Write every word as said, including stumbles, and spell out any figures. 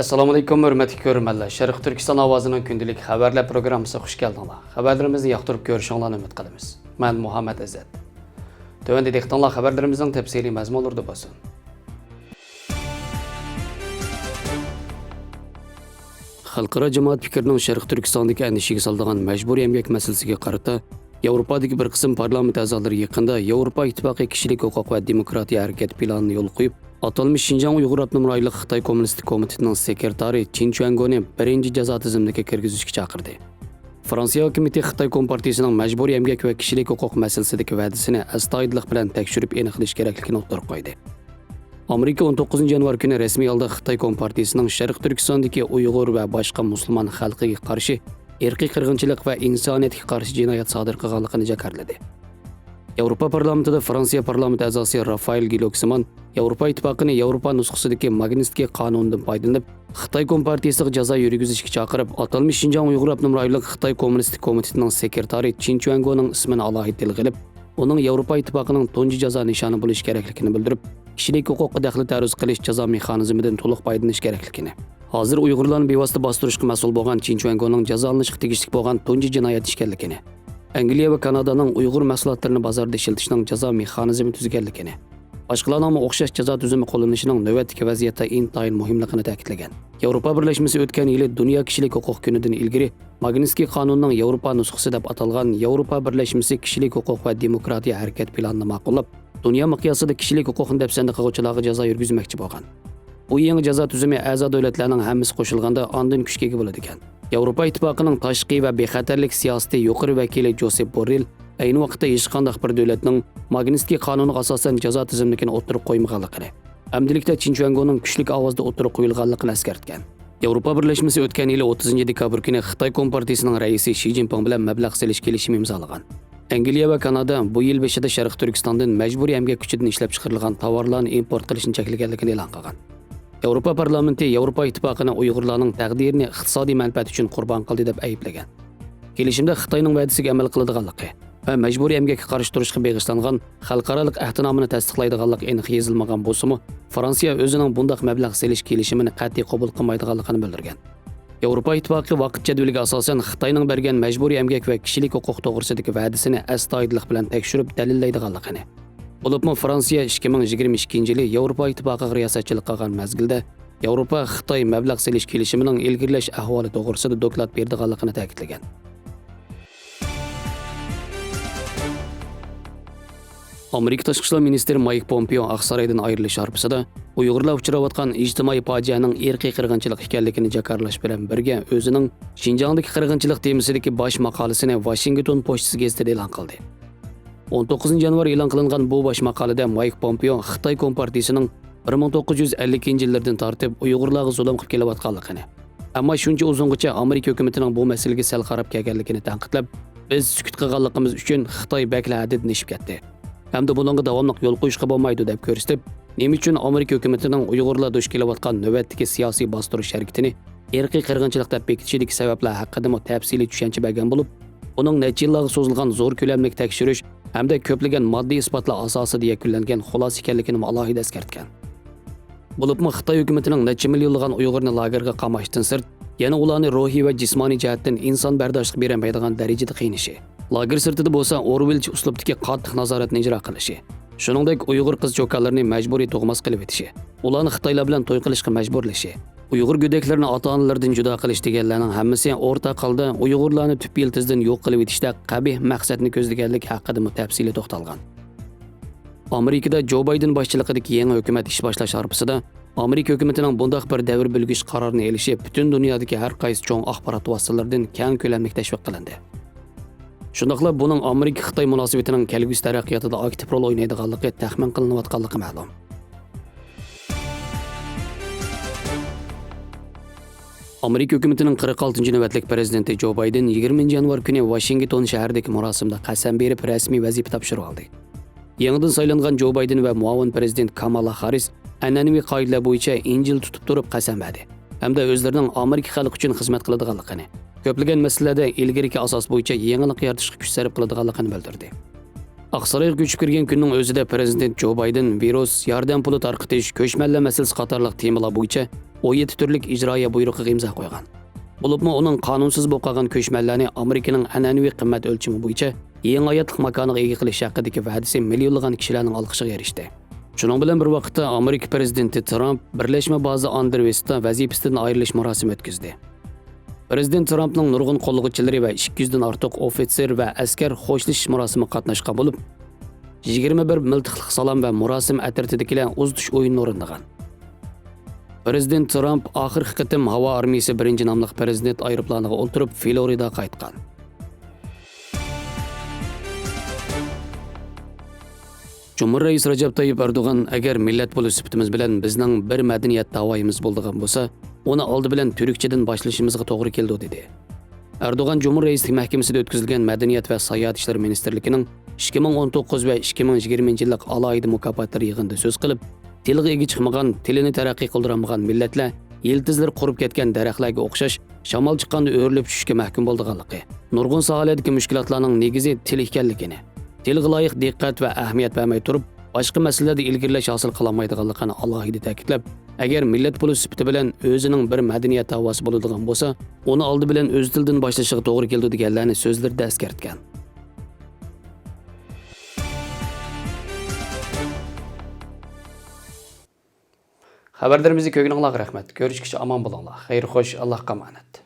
ئەسسالامۇئەلەيكۇم، ھۆرمەتلىك كۆرۈرمەنلەر. شەرقىي تۈركىستان ئاۋازىنىڭ كۈندىلىك خەۋەرلەر پروگراممىسىغا خۇش كەلدىڭلار. خەۋەرلىرىمىزنى ياقتۇرۇپ كۆرۈشۈڭلارنى ئۈمىد قىلىمىز. مەن مۇھەممەد ئىززەت. تۆۋەندە دىققىتىڭلار خەۋەرلىرىمىزنىڭ تەپسىلىي مەزمۇنلىرىدا بولسۇن. خەلقئارا جامائەت پىكرىنىڭ شەرقىي تۈركىستاندىكى ئەندىشىگە سالىدىغان مەجبۇرىي ئەمگەك مەسىلىسىگە قارىتا ياۋروپادىكى بىر قىسىم پارلامېنت ئەزالىرى يېقىندا ياۋروپا ئىتتىپاقى كىشىلىك ھوقۇق ۋە دېموكراتىيە ھەرىكەت پىلانىنى يولغا قويۇپ، ئاتالمىش شىنجاڭ ئۇيغۇر ئاپتونوم رايونلۇق خىتاي كوممۇنىستىك كومىتېتىنىڭ سېكرېتارى چىن چۈەنگونى بىرىنچى جازا تىزىملىكىگە كىرگۈزۈشكە چاقىردى. فرانسىيە ھۆكۈمىتى خىتاي كومپارتىيىسىنىڭ مەجبۇرىي ئەمگەك ۋە كىشىلىك ھوقۇق مەسىلىسىدىكى ۋەدىسىنى ئەستايىدىللىق بىلەن تەكشۈرۈپ ئېنىقلىشى كېرەكلىكىنى ئوتتۇرىغا قويدى. ئامېرىكا ئون توققۇزىنچى يانۋار كۈنى رەسمىي ھالدا خىتاي كومپارتىيىسىنىڭ شەرقىي تۈركىستاندىكى ئۇيغۇر ۋە باشقا مۇسۇلمان خەلقىگە قارشى ئىرقىي قىرغىنچىلىق ۋە ئىنسانىيەتكە قارشى جىنايەت سادىر قىلغانلىقىنى جاكارلىدى. ياۋروپا پارلامېنتىدا فرانسىيە پارلامېنت ئەزاسى رافائېل گلوكسىمان ياۋروپا ئىتتىپاقىنى ياۋروپا نۇسخىسىدىكى ماگنىتسكىي قانۇنىدىن پايدىلىنىپ، خىتاي كومپارتىيىسىغا جازا يۈرگۈزۈشكە چاقىرىپ، ئاتالمىش شىنجاڭ ئۇيغۇر ئاپتونوم رايونلۇق خىتاي كوممۇنىستىك كومىتېتىنىڭ سېكرېتارى چىن چۈەنگونىڭ ئىسمىنى ئالاھىدە تىلغا ئېلىپ، ئۇنىڭ ياۋروپا ئىتتىپاقىنىڭ تۇنجى جازا نىشانى بولۇشى كېرەكلىكىنى بىلدۈرۈپ، كىشىلىك ھوقۇققا دەخلى تەرۇز قىلىش جازا مېخانىزمىدىن تولۇق پايدىلىنىش كېرەكلىكىنى، ھازىر ئۇيغۇرلارنى بىۋاسىتە باستۇرۇشقا مەسئۇل بولغان چىن چۈەنگونىڭ جازالىنىشقا تېگىشلىك بولغان تۇنجى جىنايەت ئىكەنلىكىنى، ئەنگلىيە ۋە كانادانىڭ ئۇيغۇر مەھسۇلاتلىرىنى بازاردا ئىشلىتىشنىڭ جازا مېخانىزمى تۈزگەنلىكىنى، باشقىلارنىڭمۇ ئوخشاش جازا تۈزۈمى قوللىنىشىنىڭ نۆۋەتتىكى ۋەزىيەتتە ئىنتايىن مۇھىملىقىنى تەكىتلىگەن. ياۋروپا بىرلەشمىسى ئۆتكەن يىلى دۇنيا كىشىلىك ھوقۇق كۈنىدىن ئىلگىرى ماگنىتسكىي قانۇنىنىڭ ياۋروپا نۇسخىسى دەپ ئاتالغان ياۋروپا بىرلەشمىسى كىشىلىك ھوقۇق ۋە دېموكراتىيە ھەرىكەت پىلانىنى ماقۇللاپ، دۇنيا مىقياسىدا كىشىلىك ھوقۇقنى دەپسەندە قىلغۇچىلارغا جازا يۈرگۈزمەكچى بولغان. بۇ يېڭى جازا تۈزۈمى ئەزا دۆلەتلەرنىڭ ھەممىسى قوشۇلغاندا ئاندىن كۈچكە ئىگە بولىدىكەن. ياۋروپا ئىتتىپاقىنىڭ تاشقى ۋە بىخەتەرلىك سىياسىتى يۇقىرى ۋەكىلى جوسېپ بوررېل ئەينى ۋاقىتتا ھېچقانداق بىر دۆلەتنىڭ ماگنىتسكىي قانۇنىغا ئاساسەن جازا تىزىملىكىنى ئوتتۇرىغا قويمىغانلىقىنى، ئەمدىلىكتە چىن چۈەنگونىڭ كۈچلۈك ئاۋازدا ئوتتۇرىغا قويۇلغانلىقىنى ئەسكەرتكەن. ياۋروپا بىرلەشمىسى ئۆتكەن يىلى ئوتتۇزىنچى دېكابىر كۈنى خىتاي كومپارتىيىسىنىڭ رەئىسى شى جىنپىڭ بىلەن مەبلەغ سېلىش كېلىشىمى ئىمزالىغان. ئەنگلىيە ۋە كانادا بۇ يىل بېشىدا شەرقىي تۈركىستاندىن مەجبۇرىي ئەمگەك كۈچىدىن ئىشلەپچىقىرىلغان تاۋارلارنى ئىمپورت قىلىشنى چەكلىگەنلىكىنى ئېلان قىلغان. ياۋروپا پارلامېنتى ياۋروپا ئىتتىپاقىنى ئۇيغۇرلارنىڭ تەقدىرىنى ئىقتىسادىي مەنپەئەت ئۈچۈن قۇربان قىلدى دەپ ئەيىبلىگەن. كېلىشىمدە خىتاينىڭ ۋەدىسىگە ئەمەل قىلىدىغانلىقى ۋە مەجبۇرىي ئەمگەككە قارشى تۇرۇشقا بېغىشلانغان خەلقئارالىق ئەھدىنامىنى تەستىقلايدىغانلىقى ئېنىق يېزىلمىغان بولسىمۇ، فرانسىيە ئۆزىنىڭ بۇنداق مەبلەغ سېلىش كېلىشىمىنى قەتئىي قوبۇل قىلمايدىغانلىقىنى بىلدۈرگەن. ياۋروپا ئىتتىپاقى ۋاقىت جەدۋىلىگە ئاساسەن خىتاينىڭ بەرگەن مەجبۇرىي ئەمگەك ۋە كىشىلىك ھوقۇق توغرىسىدىكى ۋەدىسىنى ئەستايىدىللىق بىلەن تەكشۈرۈپ دەلىللەيدىغانلىقىنى، بولۇپمۇ فرانسىيە ئىككى مىڭ يىگىرمە ئىككىنچى يىلى ياۋروپا ئىتتىپاقىغا رىياسەتچىلىك قىلغان مەزگىلدە ياۋروپا خىتاي مەبلەغ سېلىش كېلىشىمىنىڭ ئىلگىرىلەش ئەھۋالى توغرىسىدا دوكلات بېرىدىغانلىقىنى تەكىتلىگەن. ئامېرىكا تاشقى ئىشلار مىنىستىرى مايك پومپېئو ئاقسارايدىن ئايرىلىش ھارپىسىدا ئۇيغۇرلار ئۇچراۋاتقان ئىجتىمائىي پاجىئەنىڭ ئىرقىي قىرغىنچىلىق ئىكەنلىكىنى جاكارلاش بىلەن بىرگە، ئۆزىنىڭ شىنجاڭدىكى قىرغىنچىلىق تېمىسىدىكى باش ماقالىسىنى ۋاشىنگتون پوچتىسى گېزىتىدە ئېلان قىلدى. ئون توققۇزىنچى يانۋار ئېلان قىلىنغان بۇ باش ماقالىدە مايك پومپېئو خىتاي كومپارتىيىسىنىڭ بىر مىڭ توققۇز يۈز ئەللىكىنچى يىللىرىدىن تارتىپ ئۇيغۇرلارغا زۇلۇم قىلىپ كېلىۋاتقانلىقىنى، ئەمما شۇنچە ئۇزۇنغىچە ئامېرىكا ھۆكۈمىتىنىڭ بۇ مەسىلىگە سەل قاراپ كەلگەنلىكىنى تەنقىدلەپ، بىز سۈكۈت قىلغانلىقىمىز ئۈچۈن خىتاي بەكلا ھەددىدىن ئېشىپ كەتتى ھەمدە بۇنىڭغا داۋاملىق يول قويۇشقا بولمايدۇ، دەپ كۆرسىتىپ، نېمە ئۈچۈن ئامېرىكا ھۆكۈمىتىنىڭ ئۇيغۇرلار دۇچ كېلىۋاتقان نۆۋەتتىكى سىياسىي باستۇرۇش ھەرىكىتىنى ئىرقىي قىرغىنچىلىق دەپ بېكىتىشىدىكى سەۋەبلەر ھەققىدىمۇ تەپسىلىي چۈشەنچە بەرگەن بولۇپ، ئۇنىڭ نەچچە يىللارغا سوزۇلغان زور كۆلەملىك تەكشۈرۈش ھەمدە كۆپلىگەن ماددىي ئىسپاتلار ئاساسىدا يەكۈنلەنگەن خۇلاسە ئىكەنلىكىنىمۇ ئالاھىدە ئەسكەرتكەن. بولۇپمۇ خىتاي ھۆكۈمىتىنىڭ نەچچە مىليونلىغان ئۇيغۇرنى لاگېرغا قاماشتىن سىرت، يەنە ئۇلارنى روھىي ۋە جىسمانىي جەھەتتىن ئىنسان بەرداشلىقى بېرەلمەيدىغان دەرىجىدە قىينىشى، لاگېر سىرتىدا بولسا ئورۋېلچە ئۇسلۇبتىكى قاتتىق نازارەتنى ئىجرا قىلىشى، شۇنىڭدەك ئۇيغۇر قىز-چوكانلىرىنى مەجبۇرىي تۇغماس قىلىۋېتىشى، ئۇلارنى خىتايلار بىلەن توي قىلىشقا مەجبۇرلىشى، ئۇيغۇر گۆدەكلىرىنى ئاتا-ئانىلىرىدىن جۇدا قىلىش دېگەنلەرنىڭ ھەممىسى ئورتاق ھالدا ئۇيغۇرلارنى تۈپ يىلتىزىدىن يوق قىلىۋېتىشتە قەبىھ مەقسەتنى كۆزلىگەنلىكى ھەققىدىمۇ تەپسىلىي توختالغان. ئامېرىكىدا جو بايدېن باشچىلىقىدىكى يېڭى ھۆكۈمەت ئىش باشلاش ھارپىسىدا ئامېرىكا ھۆكۈمىتىنىڭ بۇنداق بىر دەۋر بۆلگۈچ قارارنى ئېلىشى پۈتۈن دۇنيادىكى ھەر قايسى چوڭ ئاخبارات ۋاسىتىلىرىدىن كەڭ كۆلەملىك تەشۋىق قىلىندى. شۇنداقلا بۇنىڭ ئامېرىكا-خىتاي مۇناسىۋىتىنىڭ كەلگۈسى تەرەققىياتىدا ئاكتىپ رول ئوينايدىغانلىقى تەخمىن قىلىنىۋاتقانلىقى مەلۇم. ئامېرىكا ھۆكۈمىتىنىڭ قىرىق ئالتىنچى نۆۋەتلىك پىرېزىدېنتى جو بايدېن يىگىرمىنچى يانۋار كۈنى ۋاشىنگتون شەھىرىدىكى مۇراسىمدا قەسەم بېرىپ، رەسمىي ۋەزىپە تاپشۇرۇۋالدى. يېڭىدىن سايلانغان جو بايدېن ۋە مۇئاۋىن پىرېزىدېنت كامالا خاررىس ئەنئەنىۋى قائىدىلەر بويىچە ئىنجىل تۇتۇپ تۇرۇپ قەسەم بەردى ھەمدە ئۆزلىرىنىڭ ئامېرىكا خەلقى ئۈچۈن خىزمەت قىلىدىغانلىقىنى، كۆپلىگەن مەسىلىلەردە ئىلگىرىكى ئاساس بويىچە يېڭىلىق يارىتىشقا كۈچ سەرپ قىلىدىغانلىقىنى بىلدۈردى. ئاقسارايغا كۆچۈپ كىرگەن كۈننىڭ ئۆزىدە پىرېزىدېنت جو بايدېن ۋىرۇس، ياردەم پۇلى تارقىتىش، كۆچمەنلەر مەسىلىسى قاتارلىق تېمىلار بويىچە ئون يەتتە تۈرلۈك ئىجرائىيە بۇيرۇقىغا ئىمزا قويغان. بولۇپمۇ ئۇنىڭ قانۇنسىز بولۇپ قالغان كۆچمەنلەرنى ئامېرىكىنىڭ ئەنئەنىۋى قىممەت ئۆلچىمى بويىچە يېڭى ھاياتلىق ماكانىغا ئىگە قىلىش ھەققىدىكى ۋەدىسى مىليونلىغان كىشىلەرنىڭ ئالقىشىغا ئېرىشتى. شۇنىڭ بىلەن بىر ۋاقىتتا، ئامېرىكا پىرېزىدېنتى ترامپ بىرلەشمە بازا ئاندرېۋستا ۋەزىپىسىدىن ئايرىلىش مۇراسىمى ئۆتكۈزدى. پىرېزىدېنت ترامپنىڭ نۇرغۇن قوللىغۇچىلىرى ۋە ئىككى يۈزدىن ئارتۇق ئوفىتسېر ۋە ئەسكەر خوشلىشىش مۇراسىمىغا قاتناشقان بولۇپ، يىگىرمە بىر مىلتىقلىق سالام ۋە مۇراسىم ئەترىتىدىكىلەر ئۇزىتىش ئويۇنىنى ئورۇندىغان. پىرېزىدېنت ترامپ ئاخىرقى قېتىم ھاۋا ئارمىيىسى بىرىنچى ناملىق پىرېزىدېنت ئايروپىلانىغا ئولتۇرۇپ، فلورىداغا قايتقان. جۇمھۇر رەئىسى رەجەپ تايىپ ئەردوغان، «ئەگەر مىللەت بولۇش سۈپىتىمىز بىلەن بىزنىڭ بىر مەدەنىيەت داۋايىمىز بولىدىغان بولسا، ئۇنى ئالدى بىلەن تۈركچىدىن باشلىشىمىزغا توغرا كېلىدۇ» دېدى. ئەردوغان جۇمھۇر رەئىسلىك مەھكىمىسىدە ئۆتكۈزۈلگەن مەدەنىيەت ۋە ساياھەت ئىشلىرى مىنىستىرلىكىنىڭ ئىككى مىڭ ئون توققۇز ۋە ئىككى مىڭ يىگىرمىنچى يىللىق ئالاھىدە مۇكاپاتلىرى يىغىنىدا سۆز قىلىپ، تىلغا ئىگە چىقمىغان، تىلىنى تەرەققىي قىلدۇرالمىغان مىللەتلەر يىلتىزلىرى قۇرۇپ كەتكەن دەرەخلەرگە ئوخشاش شامال چىققاندا ئۆرۈلۈپ چۈشۈشكە مەھكۇم بولىدىغانلىقى، نۇرغۇن ساھەلەردىكى مۈشكۈلاتلارنىڭ نېگىزى تىل ئىكەنلىكىنى، تىلغا لايىق دىققەت ۋە ئەھمىيەت بەرمەي تۇرۇپ، باشقا مەسىلىلەردە ئىلگىرىلەش ھاسىل قىلالمايدىغانلىقىنى ئالاھىدە تەكىتلەپ، ئەگەر مىللەت بولۇش سۈپىتى بىلەن ئۆزىنىڭ بىر مەدەنىيەت داۋاسى بولىدىغان بولسا، ئۇنى ئالدى بىلەن ئۆز تىلىدىن باشلىشىغا توغرا كېلىدۇ، دېگەنلەرنى سۆزلىرىدە ئەسكەرتكەن. خەۋەرلىرىمىزنى كۆرگىنىڭلارغا رەھمەت. كۆرۈشكىچە ئامان بولۇڭلار. خەير خوش، ئاللاھقا ئامانەت.